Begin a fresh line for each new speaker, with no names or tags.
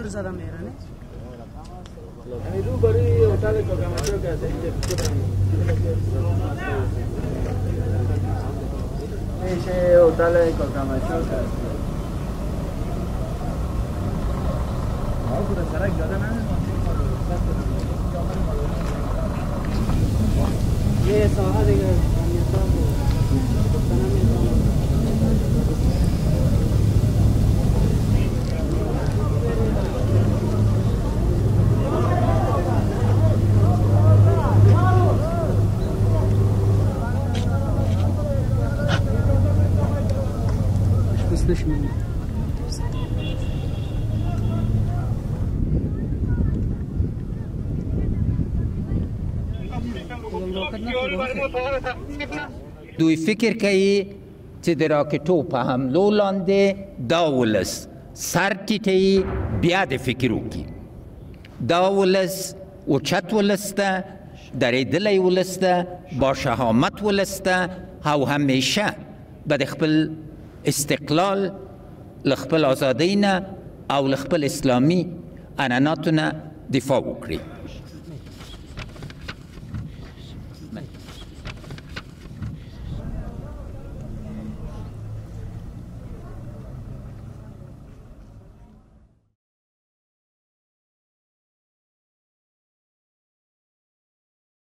دور زده میره نه؟ یه ساعت دیگه
دوی فکر کوي چې د راکټو په حملو لاندې دا ولس سر ټیټوي، بیا د فکر وکړي. دا ولس اوچت ولس ده، درېدلی ولس ده، با شهامت ولس ده او همیشه به د خپل استقلال، له خپل ازادۍ نه او له خپل اسلامي عنعناتو نه دفاع وکړي.